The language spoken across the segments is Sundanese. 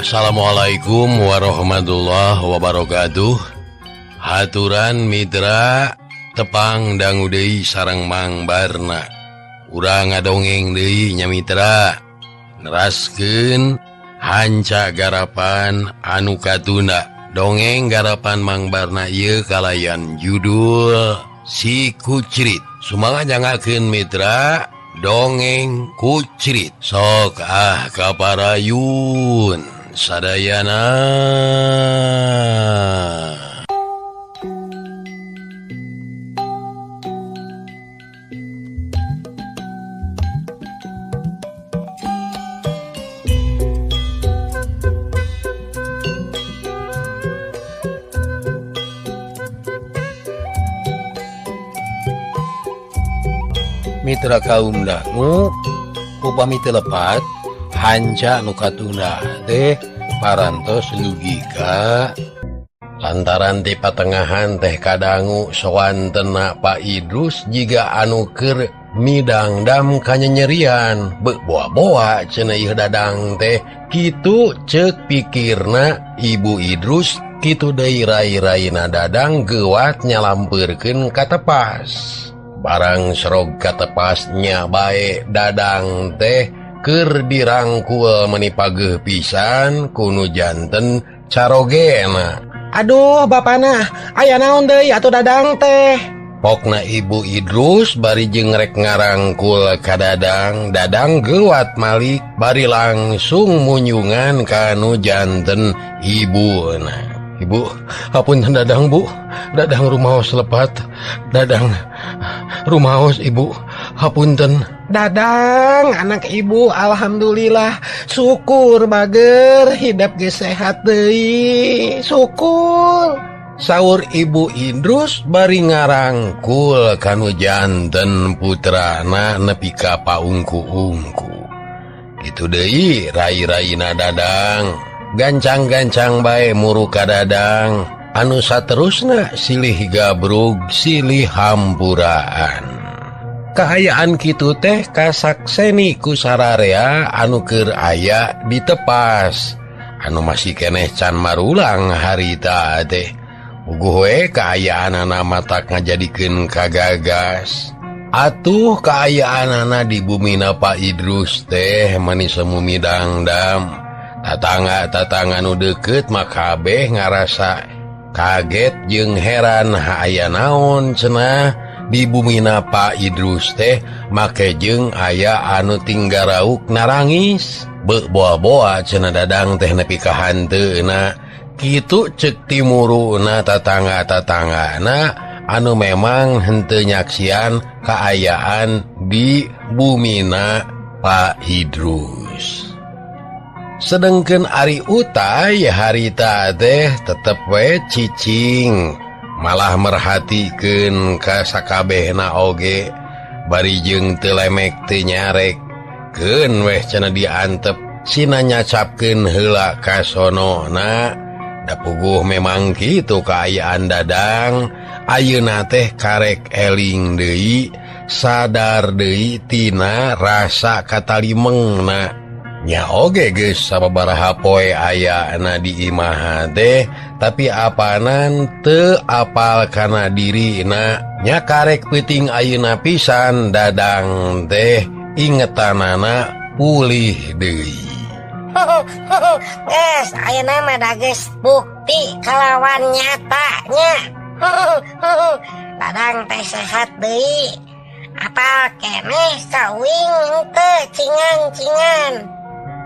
Assalamualaikum warahmatullahi wabarakatuh. Haturan mitra tepang dangu deui sareng Mang Barna. Urang ngadongeng deui nya mitra. Neraskeun hanca garapan anu katunda. Dongeng garapan Mang Barna ieu kalayan judul Si Kucrit. Sumangan jangakeun mitra dongeng Kucrit. Sok ah kaparayun sadayana. Mitra kaum dangu upami teu lepat hanca nu katunda teh parantos lugika lantaran di patengahan teh kadangu sawantena Pak Idrus jiga anu keur midangdam kanyanyerian boa-boa cenah ieu dadang teh kitu ceuk pikirna Ibu Idrus kitu deui rai-raina dadang geuwat nyalampeurkeun ka tepas. Barang serog katepasnya bae dadang teh keur dirangkul meni pageuh pisan kunu janten carogena. Aduh bapana, aya naon deui atuh dadang teh? Pokna Ibu Idrus bari jeung rek ngarangkul ka dadang, dadang geuwat malik bari langsung munyungan kanu janten ibuna. Ibu, hapunten dadang bu, dadang rumaos lepat, dadang rumaos ibu, hapunten. Dadang anak ibu, alhamdulillah, syukur bager, hidup ge sehat deui, syukur. Saur Ibu Idrus bari ngarangkul kanu janten putrana nepi ka paungku-ungku. Kitu deui rai-raina dadang. Gancang-gancang bae muru ka dadang anu saterusna silih gabrug silih hampuraan. Kaayaan kitu teh kasakseni ku sararea anu keur aya ditepas anu masih keneh can marulang harita teh. Puguh we kaayaanana matak ngajadikeun kagagas. Atuh kaayaanana di bumina Pak Idrus teh mani semu midangdam. Tatangga-tatangga nu deukeut mah kabeh ngarasa kaget jeung heran aya naon cenah di bumina Pak Idrus teh make jeung aya anu tinggarauk narangis. Beuh boa-boa cenah dadang teh nepi ka hanteuna. Kitu ceuk timuruna tatangga-tatanggana anu memang henteu nyaksian kaayaan di bumina Pak Idrus. Sedengkeun ari Utai harita teh tetep we cicing malah merhatikeun ka sakabehna oge bari jeung teu lemek teu nyarek keun weh cenah diantep sina nyacapkeun heula ka sonona. Da puguh memang kitu kaayaan dadang ayeuna teh karek eling deui sadar deui tina rasa katalimengna. Nya oge geus sababaraha poe ayana di imah teh tapi apanan teu apal kana dirina nya karek peuting ayeuna pisan dadang teh ingetanana pulih deui. Geus ayeuna mah da geus bukti kalawan nyatanya. Dadang teh sehat deui. Apal keneh ka uing henteu cingan-cingan.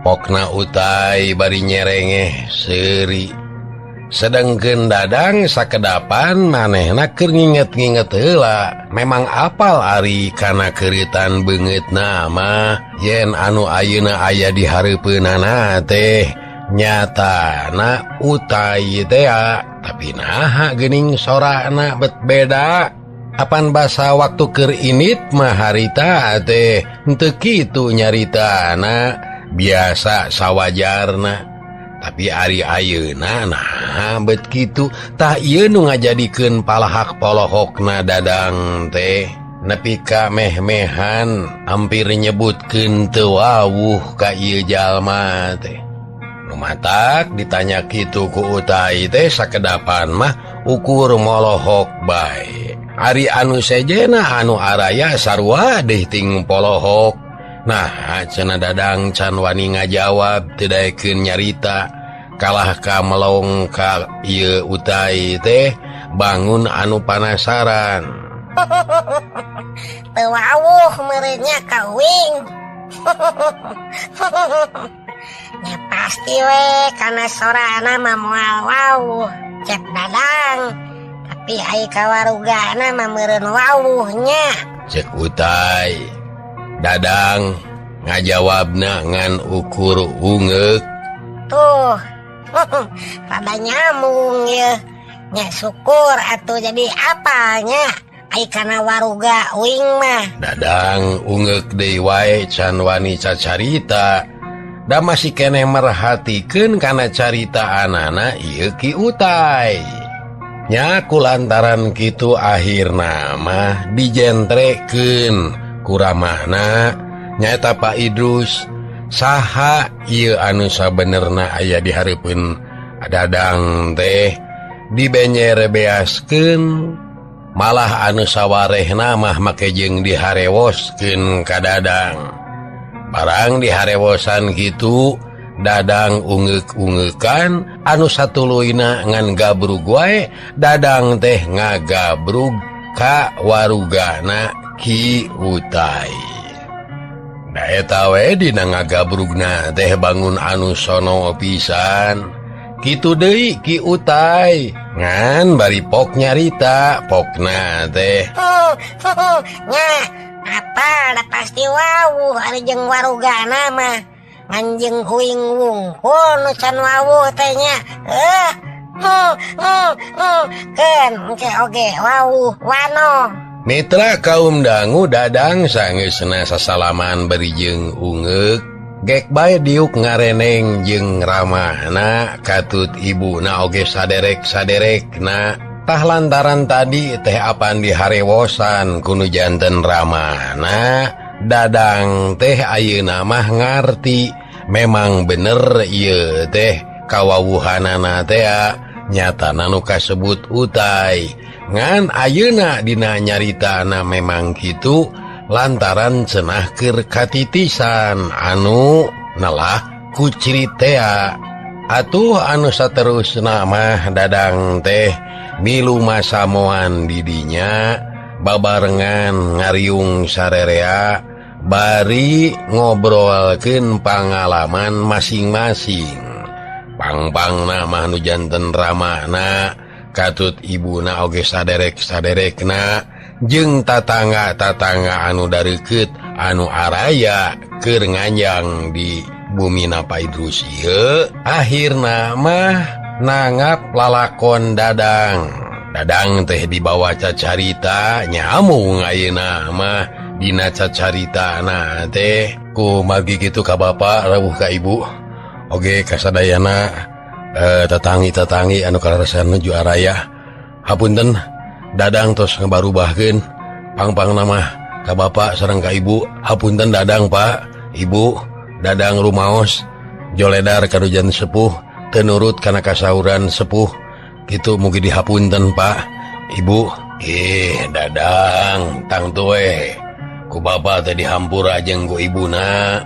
Pokna Utai bari nyerengeh seuri. Sedengkeun dadang sakedapan manehna keur nginget-nginget heula. Memang apal ari kana keuritan beungeutna mah yen anu ayeuna aya di hareupeunana teh nyatana Utai tea. Tapi naha geuning sorana bet beda. Apan basa waktu keur init mah harita teh henteu kitu nyaritana. Biasa sawajarna tapi ari ayeuna nah bet kitu tah ieu nu ngajadikeun palahak polohokna dadang teh nepi ka meh-mehan hampir nyebutkeun teu wawuh ka ieu jalma teh. Nu matak ditanya kitu ku Utai teh sakedapan mah ukur molohok bae. Ari anu sejena anu araya sarua deh ting polohok. Nah cenah Dadang can wani ngajawab teu daekeun nyarita kalah ka melong ka ieu Utai teh bangun anu panasaran. Teu wawuh meureunnya ka uing. Nya pasti we kana sorana mah moal wawuh cek Dadang. Tapi ai kawarugana mah meureun wawuh nya. Cek Utai. Dadang ngajawabna ngan ukur ungeuk. Tuh. Rada nyambung ye. Nya syukur atuh jadi apalnya. Ai kana waruga uing mah. Dadang ungeuk deui wae can wani cacarita. Da masih keneh merhatikeun kana carita anana ieu Ki Utai. Nya kulantaran kitu akhirna mah dijentrekeun ku ramahna nyaeta Pak Idrus. Saha ieu anu sabenerna aya di hareupeun Dadang teh dibenyerebeaskeun malah anu sawarehna mah make jeung diharewoskeun ka Dadang. Barang diharewosan kitu Dadang ungeuk-ungeukan anu satuluyna ngan gabrug wae Dadang teh ngagabrug ka warugana Ki Utai. Da eta we dina ngagabrugna teh bangun anu sono pisan. Kitu deui Ki Utai ngan bari pok nyarita pokna teh. Nya apa da pasti wawuh ari jeung warugana mah ngan jeung uing wungkul nu can wawuh teh nya. Keun engke oge wawuh wano. Mitra kaum dangu Dadang sangeusna sasalaman bari jeung ungeuk gek bae diuk ngareneng jeung ramahna katut ibuna oge saderek-saderekna. Tah lantaran tadi teh apan diharewosan kunu janten ramahna Dadang teh ayeuna mah ngarti memang bener ieu teh kawawuhanana teh nyatana nu kasebut Utai. Ngan ayeuna dina nyaritana memang kitu lantaran cenah keur katitisan anu nelah ku ciritea. Atuh anu saterusna mah Dadang teh milu masamoan didinya babarengan ngariung sarerea bari ngobrolkeun pangalaman masing-masing. Pangpangna mah nu janten ramahna katut ibuna oge saderek-saderekna jeung tatangga-tatangga anu dareukeut anu araya keur nganjang di bumi Pak Idrus ieu. Akhirna mah nangap lalakon Dadang. Dadang teh dibawa cacarita nyamung ayeuna mah dina cacaritana teh ku margi kitu ka bapa rawuh ka ibu oge kasadayana tatangi-tatangi anu kaleresan nuju araya. Hapunten Dadang tos ngabarubahkeun pangpangna mah ka bapa sareng ka ibu. Hapunten Dadang Pak, Ibu. Dadang rumaos joledar karujan sepuh teu nurut kana kasauran sepuh kitu mugi dihapunten Pak, Ibu. Dadang tangtu we ku bapa teh dihampura jeung ku ibuna.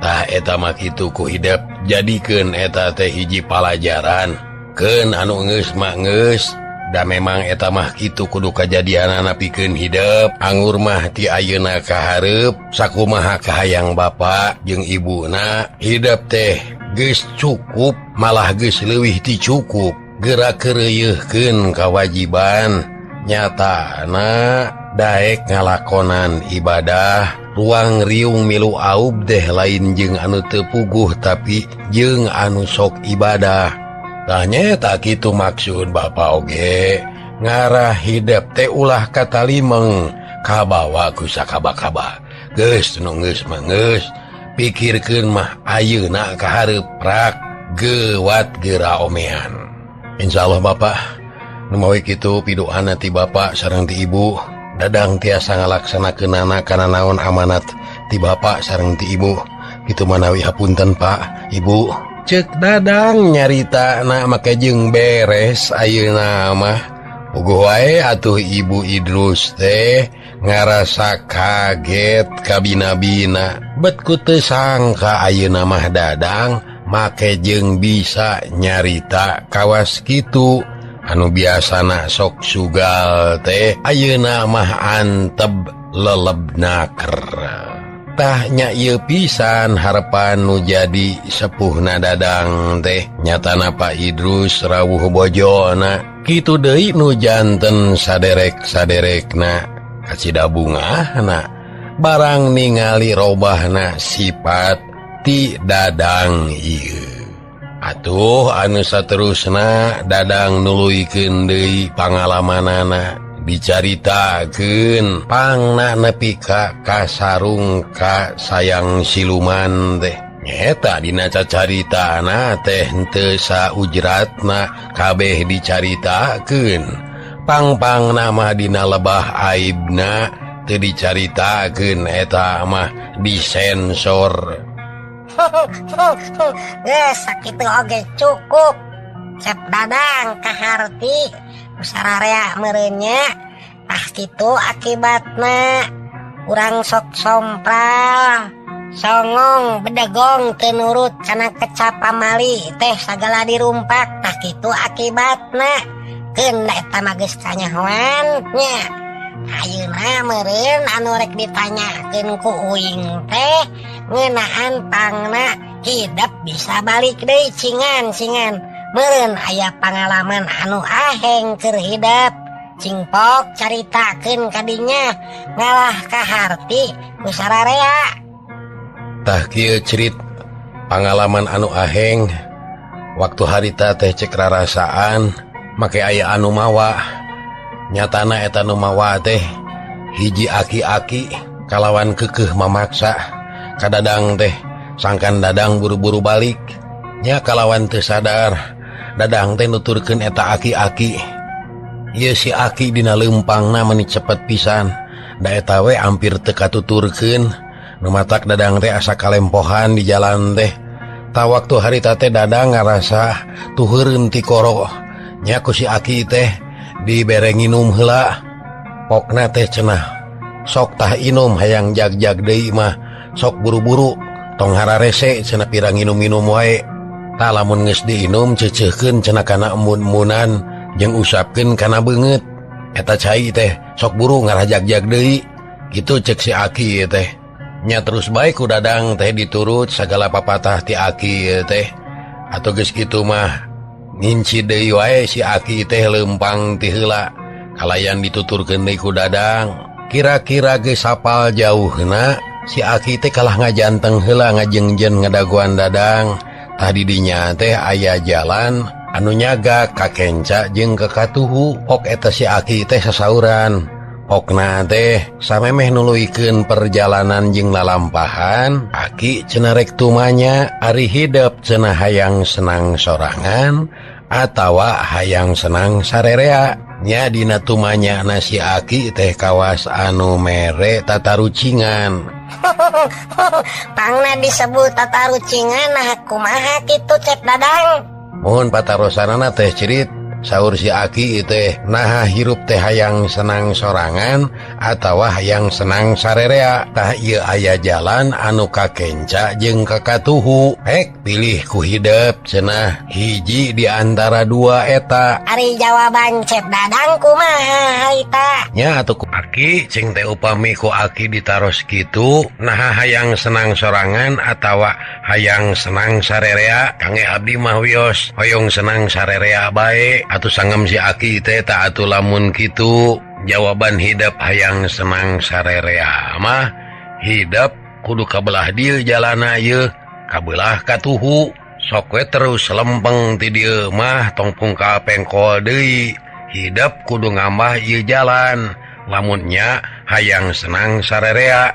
Tah eta mah kitu ku hidep jadikeun eta teh hiji palajaran keun anu geus mah geus. Da memang eta mah kitu kudu kajadianana pikeun hidep. Angur mah ti ayeuna ka hareup sakumaha kahayang bapa jeung ibuna hidep teh geus cukup malah geus leuwih ti cukup. Geura keureuyeurkeun kawajiban nyatana daek ngalakonan ibadah ruang riung milu aub deh lain jeung anu teu puguh tapi jeung anu sok ibadah. Tah nya tak kitu maksud bapa oge ngarah hidep teh ulah katalimeng kabawa ku sakaba-kaba. Geus nu geus mah geus pikirkeun mah ayeuna ka hareup prak gewat geura omean. Insyaallah Bapak nu mawi kitu piduana ti Bapak sareng ti Ibu Dadang tiasa ngalaksanakeunana kana naon amanat ti Bapak sareng ti Ibu. Kitu manawi hapunten Pak, Ibu. Cek Dadang nyarita na make jeung beres ayeuna mah. Puguh wae atuh Ibu Idrus teh ngarasa kaget kabina-bina. Bet ku teu sangka ayeuna mah Dadang make jeung bisa nyarita kawas kitu. Anu biasana sok sugal teh ayeuna mah anteb lelebna kera. Tah nya ieu pisan harepan nu jadi sepuhna Dadang teh nyatana Pak Idrus rawuh bojona. Kitu deui nu janten saderek-saderekna kacida bungahna barang ningali robahna sifat ti Dadang ieu. Atuh anu saterusna Dadang nuluykeun deui pangalamanana dicaritakeun pangna nepi ka kasarung ka sayang siluman teh. Nyeta dina cacaritana teh henteu saujratna kabeh dicaritakeun. Pang-pangna mah dina lebah aibna teu dicaritakeun eta mah disensor. Geus sakitu oge cukup. Cep Dadang kaharti ku sararea meureun nya. Tah kitu akibatna urang sok sompral. Songong bedegong teu nurut kana kecap pamali teh sagala dirumpak. Tah kitu akibatna. Keun da eta mah geus kanyahoan nya. Ayeuna meureun anu rek ditanyakeun ku uing teh ngeunaan pangna hidep bisa balik deui cingan-cingan. Meureun aya pangalaman anu aheng keur hidep. Cingpok caritakeun kadinya ngalah kaharti ku sararea. Tah kieu cerit pangalaman anu aheng waktu harita teh cek rarasaan make aya anu mawa. Nyatana eta nu mawa teh hiji aki-aki kalawan kekeh mamaksa ka Dadang teh sangkan Dadang buru-buru balik. Nya kalawan teu sadar Dadang teh nuturkeun eta aki-aki. Ieu si aki dina leumpangna meuni cepet pisan da eta we ampir teu katuturkeun. Nu matak Dadang teh asa kalempohan di jalan teh. Ta waktu harita teh Dadang ngarasa tuheureun ti koro. Nya ku si aki teh dibere nginum heula. Pokna teh cenah sok tah inum hayang jag-jag deui mah sok buru-buru tong hararese cenah pirang nginum-nginum wae. Tah lamun geus diinum ceceuhkeun cenah kana embun-embunan jeung usapkeun kana beungeut. Eta cai teh sok buru ngarajag-jag deui. Kitu cek si aki teh. Nya terus bae ku Dadang teh diturut sagala papatah ti aki teh. Atuh geus kitu mah nginci deui wae si aki teh leumpang ti heula. Kalayan dituturkeun deui ku Dadang. Kira-kira geus sapal jauhna si aki teh kalah ngajanteng heula ngajengjen ngadagoan Dadang. Tah di dinya teh aya jalan anu nyaga ka kenca jeung ka katuhu. Pok eta si aki teh sasauran. Pokna teh samemeh nuluykeun perjalanan jeung lalampahan aki cenah rek tumanya ari hidep cenah hayang senang sorangan atawa hayang senang sarerea. Nya dina tumanya na si aki teh kawas anu mere tatarucingan. Pangna disebut tatarucingan nah kumaha kitu cek Dadang? Mohon patarosanana teh cerit. Saur si aki teh naha hirup teh hayang senang sorangan atawa hayang senang sarerea. Tah ieu aya jalan anu kakenca jeung kakatuhu. Hek pilih ku hidep cenah hiji di antara dua eta. Ari jawaban cep Dadang kumaha harita? Nya atuh ku aki cing teh upami ku aki ditaros kitu naha hayang senang sorangan atawa hayang senang sarerea. Kangge abdi mah wios hoyong senang sarerea bae. Atuh sangem si aki teh tak atuh lamun kitu jawaban hidep hayang senang sarerea mah hidep kudu kabelah dieu jalana ieu kabelah katuhu. Sok we terus lempeng ti dieu mah tong pungka pengkol deui. Hidep kudu ngambah ieu jalan lamunnya hayang senang sarerea.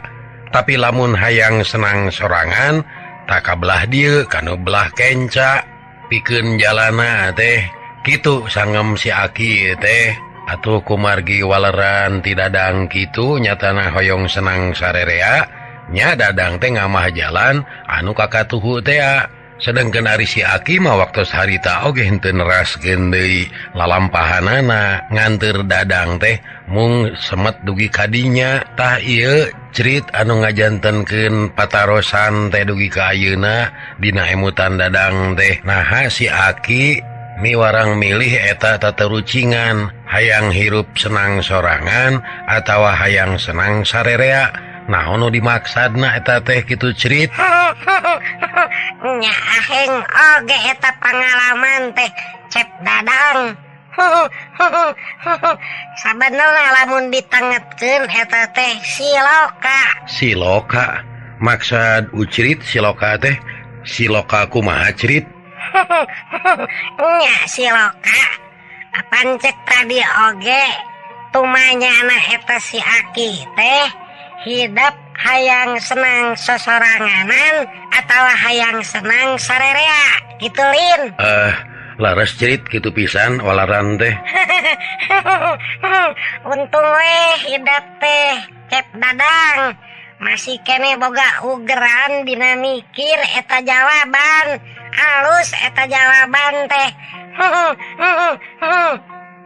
Tapi lamun hayang senang sorangan tak kabelah dieu kanu belah kenca pikeun jalana teh. Kitu sangem si aki teh. Atuh kumargi waleran ti Dadang kitu nyatana hoyong senang sarerea. Nya Dadang teh ngamah jalan anu kakatuhu tea. Sedangkan ari si Aki mah waktu harita oge henteu neraskeun deui lalampahanana nganteur Dadang teh mung semet dugi kadinya. Tah ieu cerit anu ngajantenkeun patarosan teh dugi ka ayeuna dina emutan Dadang teh. Naha si Aki miwarang milih eta taterucingan hayang hirup senang sorangan atawa hayang senang sarerea. Nah nu dimaksadna eta teh kitu cerit. Nya aheng oge eta pangalaman teh Cep Dadang. Sabenerna lamun ditengetkeun eta teh siloka. Siloka maksad ucerit siloka teh siloka kumaha cerit? Nya siloka apan cek tadi oge tumanyana eta si Aki teh hidup hayang senang sesoranganan atau hayang senang sarerea gitu lin. Laras cerit gitu pisan walaran teh. Untung weh hidup teh Cep Dadang masih kene boga ugeran dina mikir eta jawaban halus eta jawaban teh.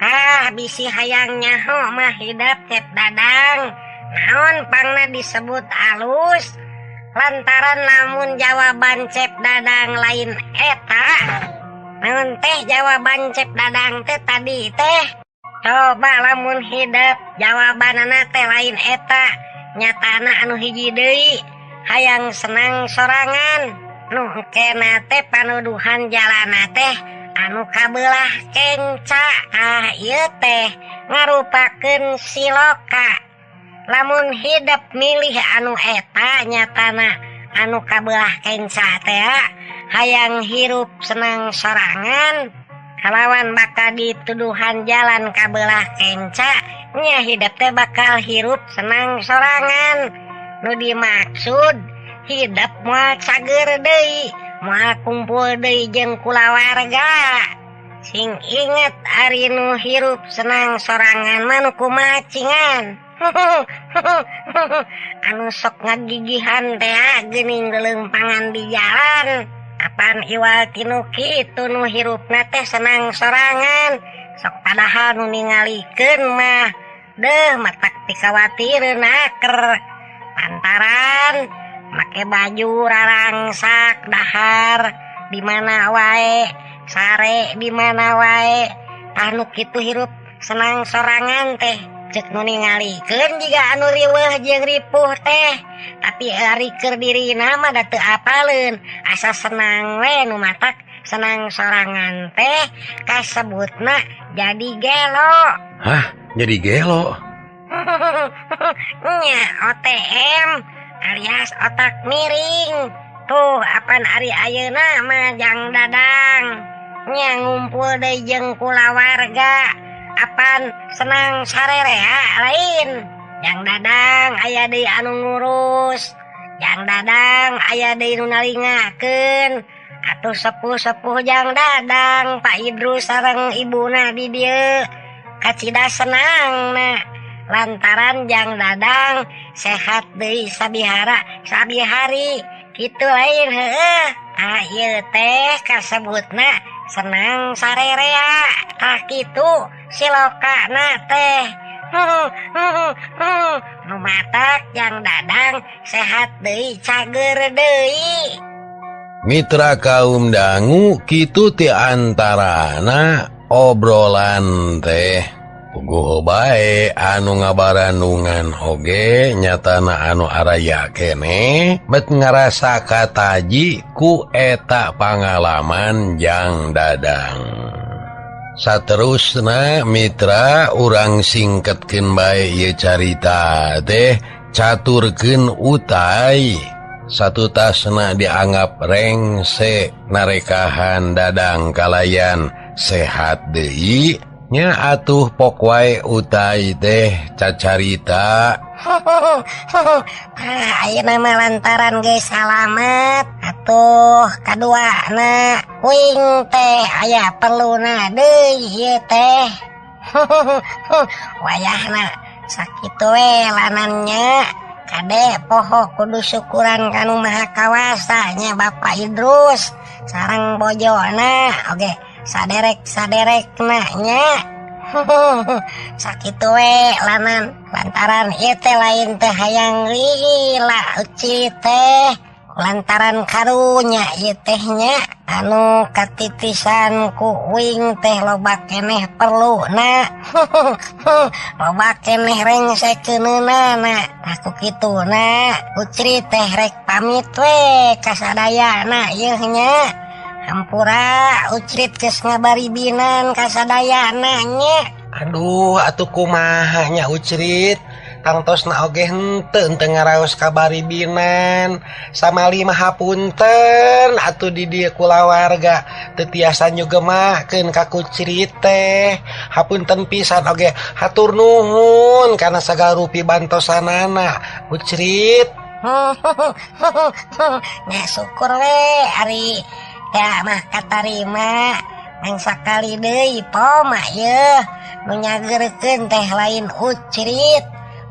Ah bisi hayang nyaho mah hidup Cep Dadang. Naon pangna disebut alus lantaran lamun jawaban Cep Dadang lain eta. Naon teh jawaban Cep Dadang teh tadi teh? Coba lamun hidup jawabanana teh lain eta, nyatana anu hiji deui hayang senang sorangan. Nu kena teh panuduhan jalana teh anu kabelah kenca. Ah ieu teh ngarupakeun siloka. Lamun hidup milih anu eta nyatana anu kabelah kenca teh hayang hirup senang sorangan kalawan bakal dituduhan jalan kabelah kenca nya hidup teh bakal hirup senang sorangan. Nu dimaksud hidup moal cager deui, moal kumpul deui jeung kulawarga. Sing inget ari nu hirup senang sorangan mah nu kumaha cingan. Anu sok ngagigihan teh geuning leuleumpangan di jalan. Apan iwal tinu kitu nu hirupna teh senang sorangan. Sok padahal nu ningalikeun mah deuh matak pikawatireun aker. Lantaran make baju rarangsak dahar di mana wae, sare di mana wae. Tah nu kitu hirup senang sorangan teh. Cek nu ningalikeun jiga anu riweuh jeung ripuh teh, tapi ari keur dirina mah da teu apaleun, asa senang we nu matak senang sorangan teh kasebutna jadi gelo. Hah, jadi gelo? Nya OTM alias otak miring. Tuh apan ari ayeuna mah Jang Dadang nya ngumpul deui jeung kulawarga. Apan senang sarerea lain. Jang Dadang aya deui anu ngurus, Jang Dadang aya deui nu nalingakeun. Atuh sepuh-sepuh Jang Dadang Pak Idrus sareng ibuna di dieu kacida senangna lantaran Jang Dadang sehat deui sabihara sabihari kitu lain heueuh. Ah ieu teh kasebutna senang sarerea. Tah kitu silokana teh. Nu matak Jang Dadang sehat deui cager deui. Mitra kaum dangu kitu ti antarana obrolan teh. Puguh bae anu ngabaranungan oge nyatana anu araya kene bet ngarasa kataji ku eta pangalaman Jang Dadang. Saterusna mitra urang singketkeun bae ieu carita teh caturkeun utai. Satutasna dianggap rengse narekahan Dadang kalayan sehat deui nya atuh pok wae utai teh cacarita. Ayeuna mah lantaran geus salamet atuh kaduana kuing teh aya perluna deui ieu teh. Wayahna sakitu we lanannya kade poho kudu syukuran kanu Maha Kawasa nya Bapak Idrus. sareng bojona oge saderek-saderekna nya. Sakitu we lanan lantaran ieu teh lain teh hayang lila Ucrit teh lantaran karunya ieu teh nya anu katitisan ku uing teh loba keneh perluna loba keneh rengsekeunana tah ku kituna Ucrit teh rek pamit we ka sadayana ieu nya. Hampura Ucrit geus ngabaribinan ka sadayana nya. Aduh atuh kumaha nya Ucrit, tangtosna oge henteu teu ngaraos kabaribinan. Samali mah hapunten atuh di dieu kulawarga teu tiasa nyugemakeun ka Kucrit teh. Hapunten pisan oge hatur nuhun kana sagala rupi bantosanana Ucrit. Nya syukur we ari ya mah katarima ngan sakali deui poma yeuh nu nyageurkeun teh lain Ucrit.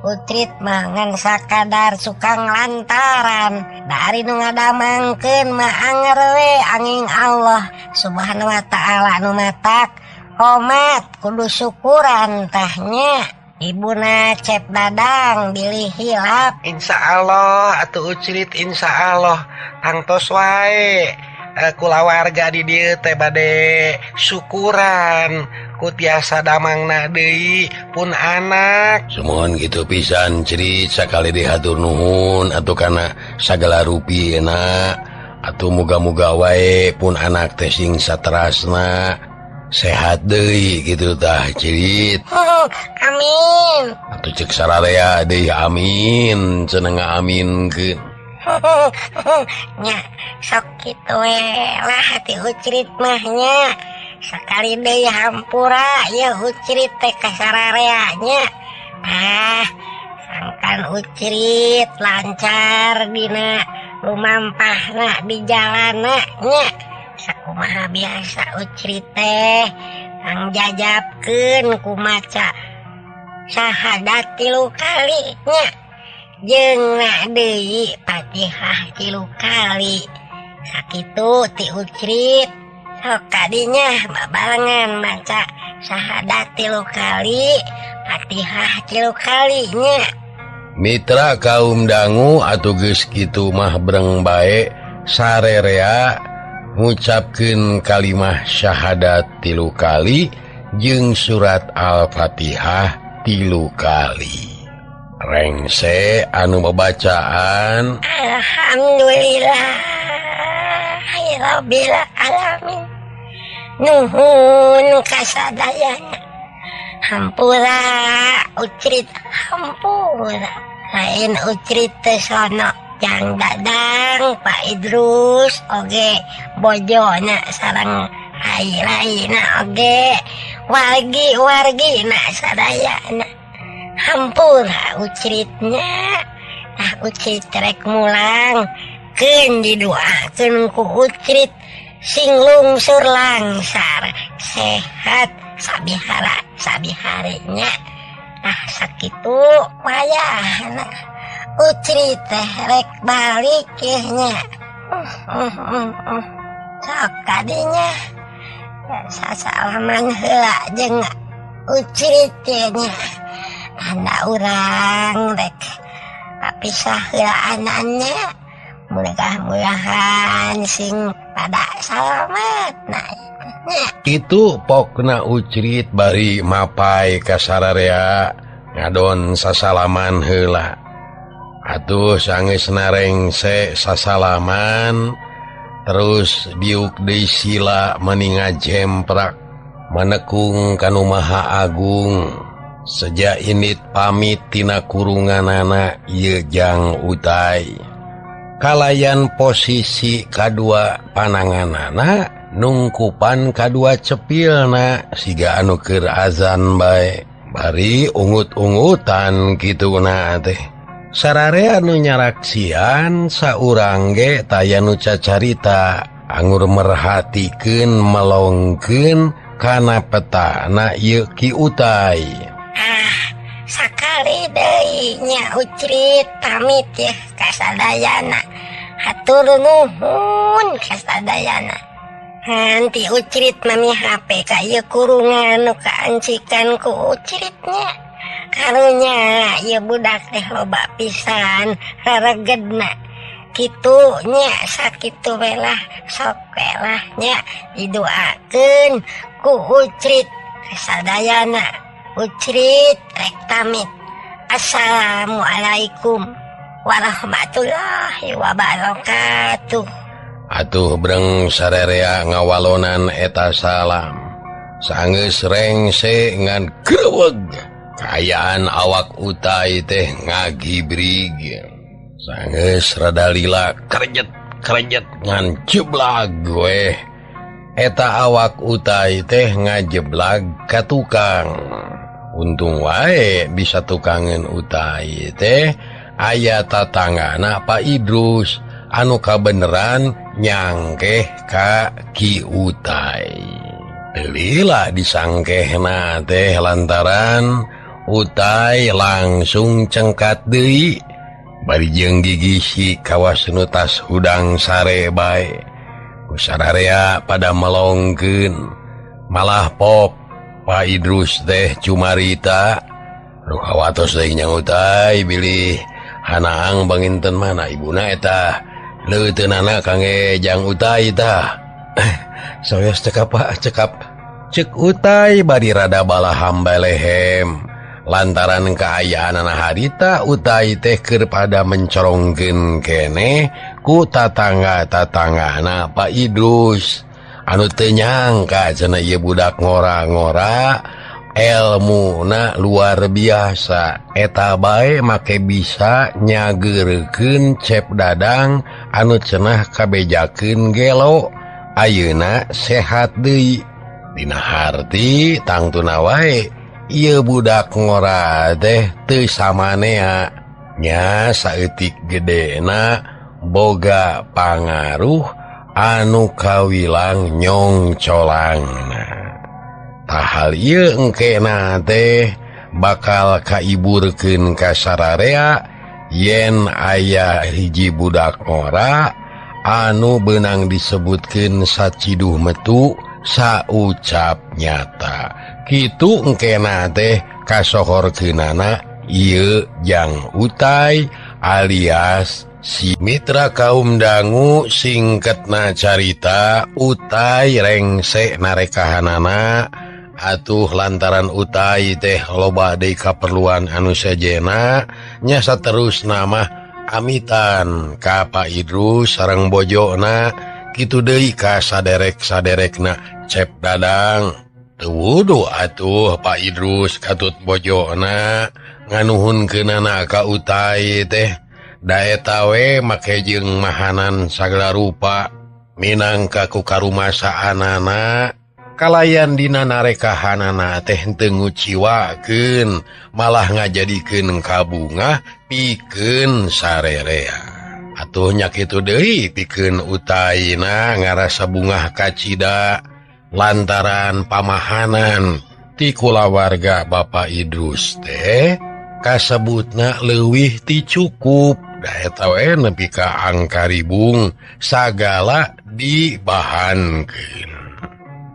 Ucrit mah ngan sakadar suka nglantaran dari nu ngadamangkeun mah anger we angin Allah Subhanahu wa taala nu matak komat kudu syukuran tahnya. Ibuna Cep Dadang bilih hilap. Insyaallah atuh Ucrit, insyaallah tangtos wae kulawarga di dieu teh bade syukuran ku tiasa damangna deui pun anak. Sumuhun kitu pisan Crit, sakali deui hatur nuhun atuh kana sagala rupina. Atuh muga-muga wae pun anak teh sing saterasna sehat deui kitu tah Crit. Amin. Atuh ceuk sararea deui amin cenah ngaaminkeun. Nya sok kitu we lah hati Ucrit mah nya. Sakali deui hampura ieu Ucrit teh ka sararea nya. Ah, sangkan Ucrit lancar dina lumampahna di jalanna nya. Sakumaha biasa Ucrit teh tang jajabkeun ku maca syahadat 3 kali nya. Jeung na deui Fatihah 3 kali. Sakitu ti Ucrit. Sok kadinya babarengan maca syahadat 3 kali, Fatihah 3 kali nya. Mitra kaum dangu atuh geus kitu mah breng bae sarerea ngucapkeun kalimah syahadat 3 kali jeung surat Al-Fatihah 3 kali. Rengse anu babacaan Alhamdulillahirabbil alamin. Nuhun kasadayana. Hampura Ucrit hampura. Lain Ucrit teh sono Jang Dadang Pak Idrus oge bojona sareng rai-raina oge wargi-wargina sadayana. Hampura Ucritnya. Nah Ucrit rek mulang keun didoakeun ku Ucrit sing lungsur langsar sehat sabihara sabiharinya. Nah sakitu wayahna Ucrit teh rek balik yeuh nya. Sok kadinya sasalaman heula jeung Ucrit teh nya. Tanda urang rek papisah heulaannya. Mudah-mudahan sing pada salamet nah nya. Kitu pokna Ucrit bari mapai ka sararea ngadon sasalaman heula. Atuh sanggeus narengse sasalaman terus diuk deui sila mani ngajemprak manekung kanu Maha Agung. Sejak init pamit tina kurunganana ieu Jang Utai. Kalayan posisi kadua pananganana nungkupan kadua cepilna siga anu keur azan bae. Bari ungut-ungutan kituna teh. Sararea anu nyaraksian saurang ge taya nu cacarita angur merhatikeun melongkeun kana petana ieu Ki Utai. Ah, sakali deui nya Ucrit pamit ya kasadayana. Hatur nuhun kasadayana. Nanti ucrit mami HP ka ieu kurungan nu kaancikan ku ucritnya. Karunya ieu budak teh loba pisan raregedna. Kitu nya sakitu we lah sok we lah nya didoakeun ku ucrit kasadayana. Ucrit rek pamit. Assalamualaikum warahmatullahi wabarakatuh. Atuh breng sarerea ngawalonan eta salam. Sanggeus rengse ngan greweg. Kaayaan awak utai teh ngagibrig. Sanggeus rada lila kerjet-kerjet ngan jeblag weh. Eta awak utai teh ngajeblag ka tukang. Untung wae bisa tukangeun utai teh aya tatanggana Pak Idrus anu kabeneran nyangkeh ka Ki Utai. Lila disangkehna teh lantaran Utai langsung cengkat deui bari jeung gigisi kawas nu tas hudang sare bae. Ku sararea pada melongkeun malah pop Pak Idrus teh cumarita. Duh kawatos deui nya Utai bilih hanaang banginten mana ibuna eta leuteunana kangge jang Utai tah. Sawios cekap Pak, cekap. Cek Utai bari rada balaham balehem. Lantaran kaayaanana harita Utai teh keur pada mencorongkeun keneh ku tatangga-tatanggana Pak Idrus. Anu teu nyangka cenah ieu budak ngora-ngora elmuna luar biasa. Eta bae make bisa nyageurekeun Cep Dadang anu cenah kabejakeun gelo. Ayeuna sehat deui. Dina harti tangtuna wae ieu budak ngora teh teu samanea. Nya saeutik gedena boga pangaruh anu kawilang nyongcolangna. Tah hal ieu engkena teh bakal kaiburkeun ka sararea yen aya hiji budak ngora anu beunang disebutkeun saciduh metu saucap nyata. Kitu engkena teh kasohorkeunana ieu jang Utai alias si mitra kaum dangu. Singketna carita Utai rengse narekahanana. Atuh lantaran Utai teh loba deui kaperluan anu sejena nya saterusna mah amitan ka Pak Idrus sareng bojona kitu deui ka saderek-saderekna Cep Dadang. Teu wuduh atuh Pak Idrus katut bojona nganuhunkeunana ka Utai teh. Da eta we make jeung mahanan sagala rupa minangka ku karumasaanana kalayan dina narekahanana teh henteu nguciwakeun malah ngajadikeun kabungah pikeun sarerea. Atuh nya kitu deui pikeun Utaina ngarasa bungah kacida lantaran pamahanan ti kulawarga Bapak Idrus teh kasebutna leuwih ti cukup. Da eta we nepi ka angkaribung sagala dibahankeun.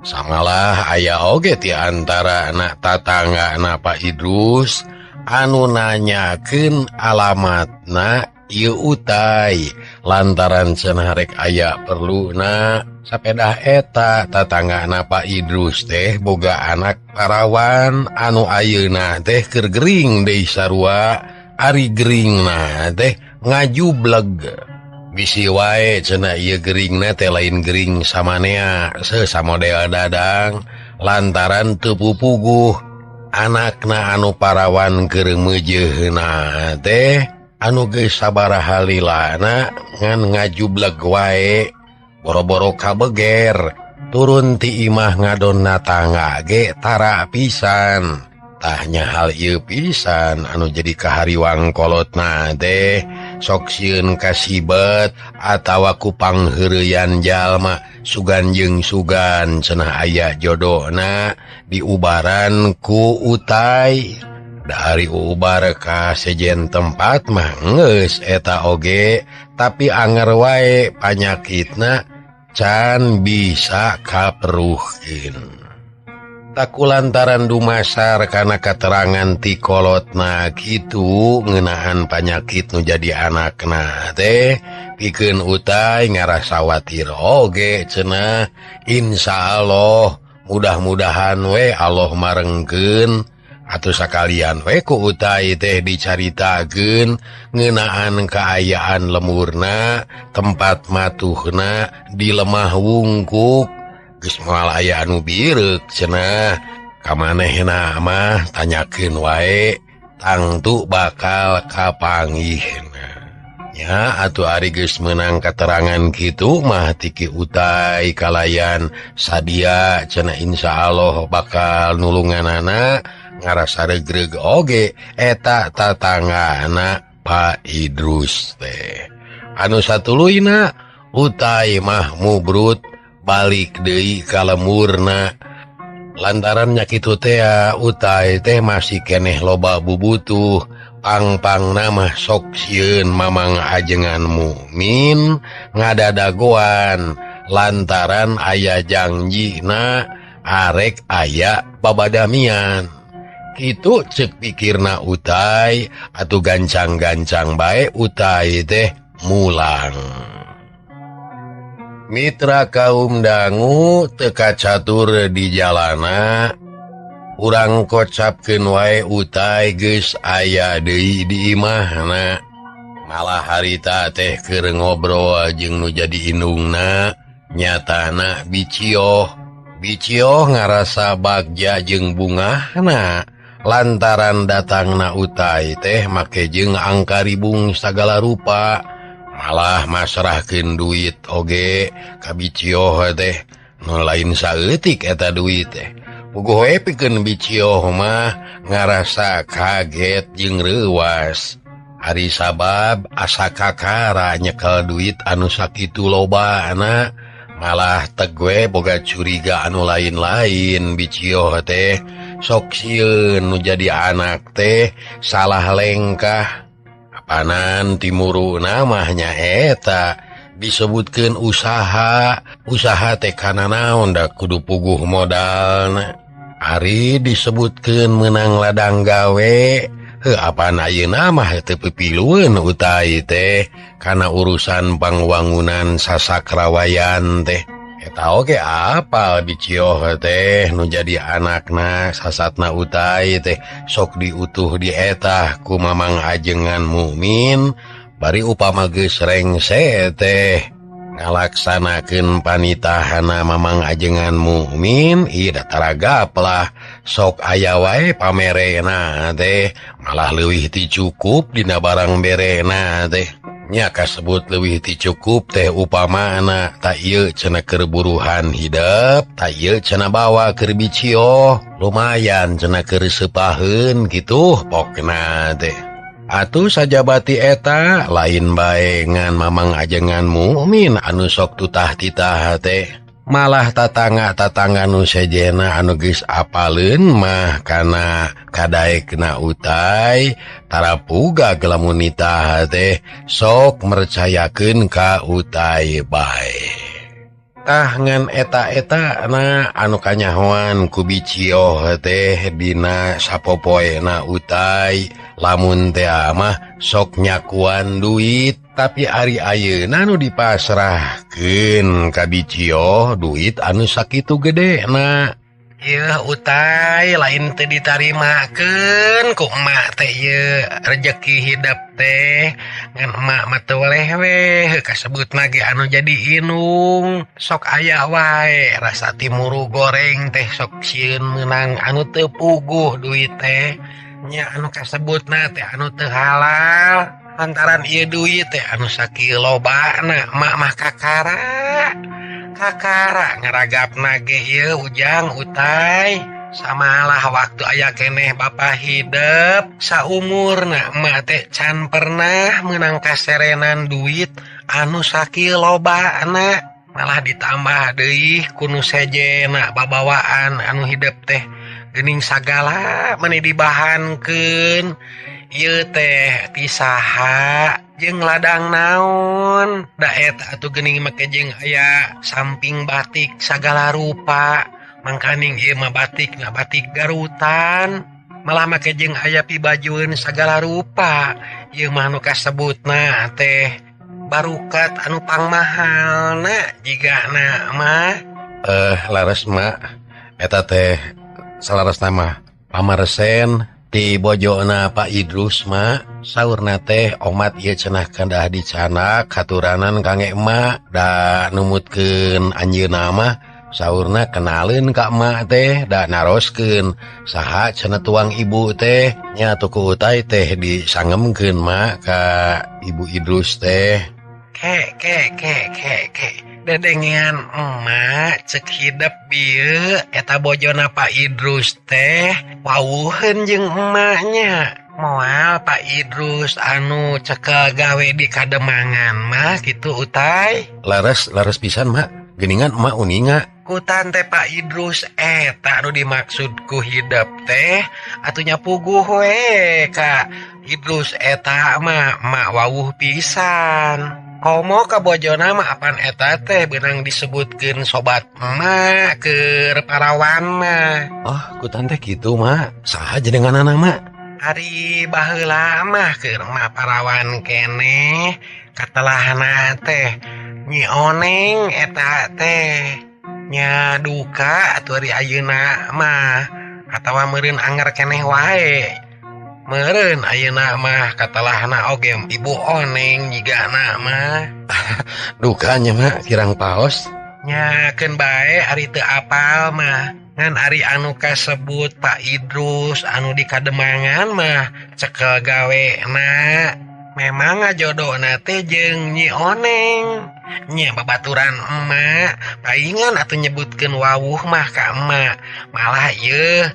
Samalah aya oge ti antara anak tatangga na Pak Idrus anu nanyakeun alamatna ieu Utai lantaran cenah rek aya perluna sapedah eta tatangga na Pak Idrus teh boga anak parawan anu ayeuna teh keur gering deui sarua. Ari geringna teh ngajubleg. Bisi wae cenah ieu geringna teh lain gering samanea sesamodel Dadang lantaran teu pupuguh anakna anu parawan keur meujeuna teh anu geus sabaraha lilana ngan ngajubleg wae boro-boro kabeger turun ti imah ngadonna tangga ge tara pisan. Tah nya hal ieu pisan anu jadi kahariwang kolotna teh sok sieun kasibet atawa ku pangheureuyan jalma sugan jeung sugan cenah aya jodona diubaran ku Utai. Dari ubar ka sejen tempat mah geus eta oge tapi anger wae panyakitna can bisa kaperuhkeun. Taku lantaran dumasar kana katerangan ti kolotna kitu ngeunaan panyakit nu jadi anakna teh pikeun Utai ngarasa watir oge cenah. Insyaallah mudah-mudahan we Allah marengkeun atuh sakalian we ku Utai teh dicaritakeun ngeunaan kaayaan lemurna tempat matuhna di lemah wungkuk geus moal aya anu bireuk cenah kamanehna mah tanyakeun wae tangtu bakal kapanggihna. Nya atuh ari geus meunang katerangan kitu mah tiki Utai kalayan sadia cenah insyaallah bakal nulunganana ngarasa regreg oge eta tatanggana Pak Idrus teh. Anu satuluyna Utai mah mubrut balik deui ka lemurna lantaran nya kitu teh Utai teh masih keneh loba bubutuh pang-pangna mah sok sieun mamang ajengan mukmin ngadadagoan lantaran aya jangjina arek aya babadamian. Kitu ceuk pikirna Utai atuh gancang-gancang bae Utai teh mulang. Mitra kaum dangu teu kacatur di jalana urang kocapkeun wae Utai geus aya deui di imahna. Malah harita teh keur ngobrol jeung nu jadi indungna nyatana Bicioh. Bicioh ngarasa bagja jeung bungahna lantaran datangna Utai teh make jeung angkaribung sagala rupa. Malah masrahkeun duit oge ka Bicioh teh nu lain saeutik eta duit teh. Puguh we pikeun Bicioh mah ngarasa kaget jeung reuwas. Ari sabab asa kakara nyekel duit anu sakitu lobana malah teg we boga curiga anu lain-lain. Bicioh teh sok sieun nu jadi anak teh salah lengkah. Apanan timuruna mah nyaeta disebutkeun usaha usaha teh kana naon da kudu puguh modalna. Ari disebutkeun meunang ladang gawe heuh apaan ayeuna mah teu pipilueun Utai teh kana urusan pangwangunan sasakrawayan teh. Eta oge apal Bicioh teh nu jadi anakna sasatna Utai teh sok diutuh dietah ku mamang ajengan mukmin bari upama geus rengse teh ngalaksanakeun panitahana mamang ajengan mukmin ieu dataragap lah sok aya wae pamerena teh malah leuwih ti cukup dina barang berena teh. Nya kasebut leuwih ti cukup teh upamana ta ieu cenah keur buruhan hidep ta ieu cenah bawa keur Bicioh lumayan cenah keur seupaheun kitu pokna teh. Atuh sajabati eta lain bae ngan mamang ajengan mukmin anu sok tutah titah teh malah tatangga-tatangga nu sejena anu geus apaleun mah kana kadaekna Utai tarapuga lamun nitah teh sok mercayakeun ka Utai bae. Tah ngan eta-eta na anu kanyahoan ku Bicioh teh dina sapopoena Utai lamun teh mah sok nyakuan duit tapi ari ayeuna nu dipasrahkeun ka Bicioh duit anu sakitu gedena. Yeuh Utai lain teu ditarimakeun ku emak teh ieu rejeki hidep teh ngan emak mah teu weleh we kasebutna ge anu jadi inung sok aya wae rasa timuru goreng teh sok sieun meunang anu teu puguh duit teh nya anu kasebutna teh anu teu halal lantaran ieu duit teh anu sakieu lobana emak mah kakara kakara ngaragapna ge ieu Ujang Utai samalah waktu aya keneh bapa hidep saumurna emak teh can pernah meunang kaserenan duit anu sakieu lobana malah ditambah deui ku nu sejena babawaan anu hidep teh geuning sagala meni dibahankeun ieu teh ti saha. Jeung ladang naon da eta atuh geuning make jeung aya samping batik sagala rupa mangkaning ieu mah batik na batik Garutan malah make jeung aya pibajueun sagala rupa ieu mah nu kasebutna teh barukat anu pangmahalna jigana mah. Laras mak eta teh salaras nama pamaresen ti bojona Pak Idrus mak saurna teh omat ieu cenah kedah dicanak katuranan kangge emak da numutkeun anjeunna mah saurna kenaleun ka emak teh da naroskeun saha cenah tuang ibu teh nya tuku utai teh disangemkeun mak ka Ibu Idrus teh. Ke ke ke ke ke dedengean emak cek hidep bieu eta bojona Pak Idrus teh wawuheun jeung emaknya. Moal Pak Idrus anu cekel gawe di Kademangan mah kitu utai. Laras laras pisan mak geuningan emak uninga. Kutan teh Pak Idrus eta anu dimaksud ku hidep teh atunya puguh we ka Idrus eta mah emak wawuh pisan. Komo ka bojona mah apan eta teh beunang disebutkeun sobat emak keur parawan mah. Oh, kutan teh kitu mak. Saha jenenganana mak? Ari baheula mah keur emak parawan keneh katelahna teh Nyi Oneng eta teh nya duka atuh ari ayeuna mah atawa meureun anger keneh wae. Meureun ayeuna mah katelahna oge Ibu Oneng jigana mah. Dukanya mah kirang paos. Nya keun bae ari teu apal mah. Ngan ari anu kasebut Pak Idrus anu di Kademangan mah cekel gawena. Memang ngajodona teh jeung Nyi Oneng. Nya babaturan emak paingan atuh nyebutkeun wawuh mah ka emak. Malah ieu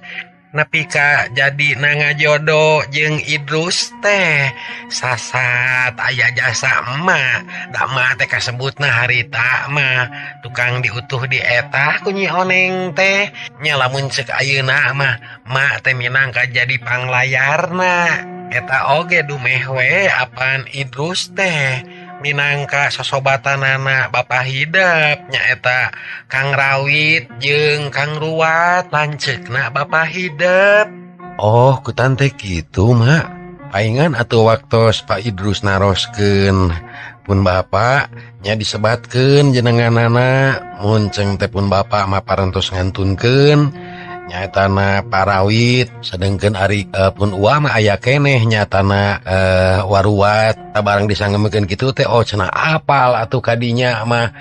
nepi ka jadi na ngajodo jeung Idrus teh sasat aya jasa emak. Da emak teh kasebutna harita mah tukang diutuh di eta ku Nyi Oneng teh. Nya lamun ceuk ayeuna mah emak teh minangka jadi panglayarna. Eta oge dumeh we apan Idrus teh minangka sosobatanana Bapak Hidep nyaeta Kang Rawit jeung Kang Ruwat lanceukna Bapak Hidep. Oh, kutan teh kitu mak. Paingan atuh waktos Pak Idrus naroskeun pun bapak nya disebatkeun jenenganana munceng teh pun bapak mah parantos ngantunkeun nyatana parawit sedengkeun ari pun uwa mah aya keneh nyatana waruwat barang disangemkeun kitu teh oh cenah apal atuh kadinya mah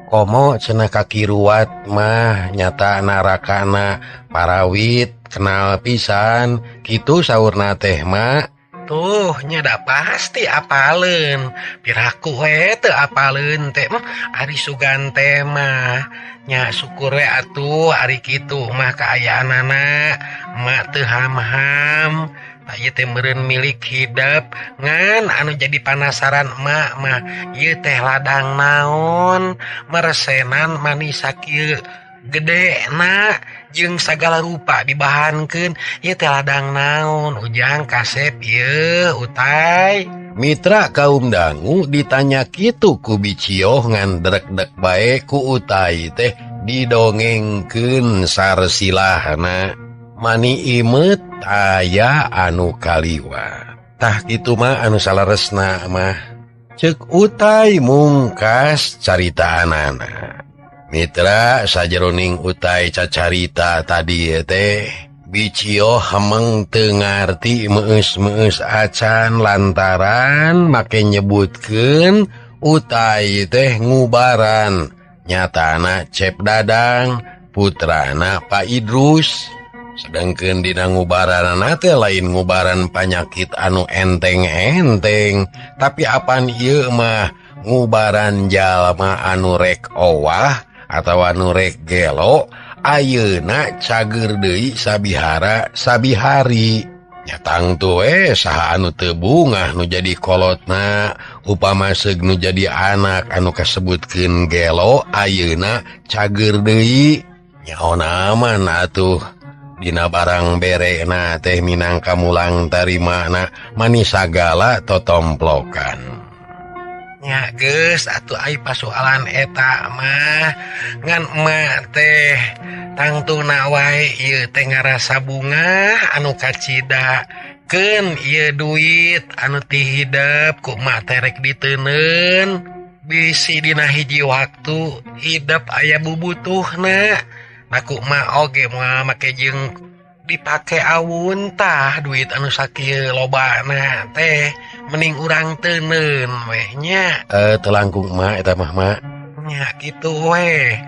komo cenah kaki ruwat mah nyatana rakana parawit kenal pisan kitu saurna teh mah. Tuh nya da pasti apaleun piraku we teu apaleun teh ari sugan teh mah nya syukur we atuh ari kitu mah kaayaanana emak teu ham-ham ta ieu teh meureun milik hidep ngan anu jadi panasaran emak mah ieu teh ladang naon meresenan manis sakieu gede na jeung sagala rupa dibahankeun ieu teh ladang naon ujang kasep ieu utai. Mitra kaum dangu ditanya kitu ku Bicioh ngan drekdek bae ku utai teh didongengkeun sarsilahna mani imeut aya anu kaliwat. Tah kitu mah anu saleresna mah ceuk utai mungkas caritaanana. Mitra sajeroning utai cacarita tadi teh Bicioh hemeng teu ngarti meus-meus acan lantaran make nyebutkeun utai teh ngubaran nyatana Cep Dadang putrana Pak Idrus. Sedangkeun dina ngubaranana teh lain ngubaran panyakit anu enteng-enteng tapi apan ieu mah ngubaran jalma anu rek owah atawa nu rek gelo ayeuna cager deui sabihara sabihari. Nyatang tuh saha anu teu bungah nu jadi kolotna upama seug nu jadi anak anu kasebutkeun gelo ayeuna cager deui. Nyaona aman atuh Dina barang berena teh minangka mulang tarimana manis sagala totomplokan. Nya geus atuh ai pasoalan eta mah ngan emak teh tangtuna wae ieu teh ngarasa bungah anu kacida keun ieu duit anu ti hidep ku emak teh rek diteuneun bisi dina hiji waktu hidep aya bubutuhna. Aku mah oge moal make jeung dipake awun tah duit anu sakieu lobana teh mending urang teuneun we nya. Teu langkung emak eta mah mak. Nya kitu we.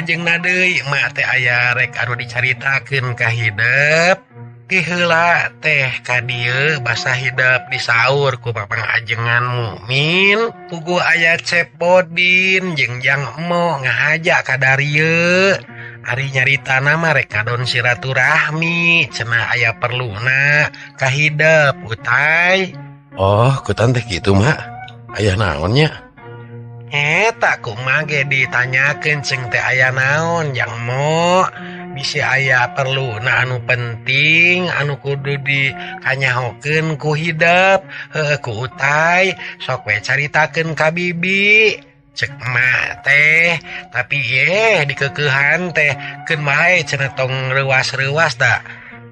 Jeung na deui emak teh aya rek anu dicaritakeun ka hidep. Ti heula teh ka dieu basa hidep disaur ku papangajengan mukmin puguh aya Cep Bodin jeung Jang Emo ngahaja ka darieu. Ari nyarita nama rek ngadon silaturahmi cenah aya perluna ka hidep utai. Oh, kutan teh kitu mak. Aya naon nya? Eta kumaha ge ditanyakeun ceng teh aya naon Jang Emo. Bisi aya perluna anu penting anu kudu dikanyahokeun ku hidep heueuh ku utai sok we caritakeun ka bibi. Cek emak teh tapi ye dikekeuhan teh keun bae cenah tong reuas-reuas da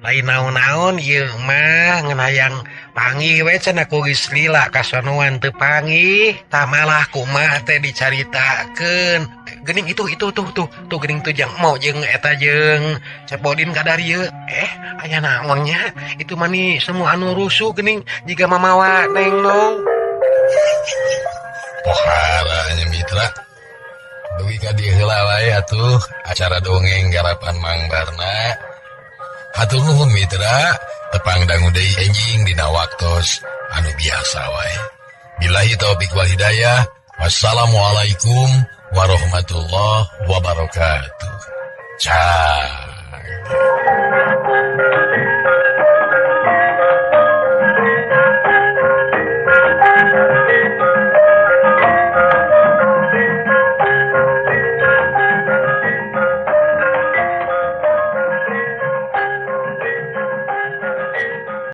lain naon-naon ieu mah ngan hayang panggih we cenah ku geus lila kasonoan teu panggih tah malah kumaha teh dicaritakeun geuning itu tuh geuning tuh Jang Emo jeung eta jeung Cep Bodin ka darieu aya naon nya itu mah nih semua anu rusuh geuning jiga mamawa neng nong. Poharanya mitra dugi ka dieu heula wae atuh acara dongeng garapan Mang Barna. Hatur nuhun mitra tepang dangu deui enjing dina waktos anu biasa wae. Billahi taufik wal hidayah. Wassalamualaikum warahmatullahi wabarakatuh. Cang.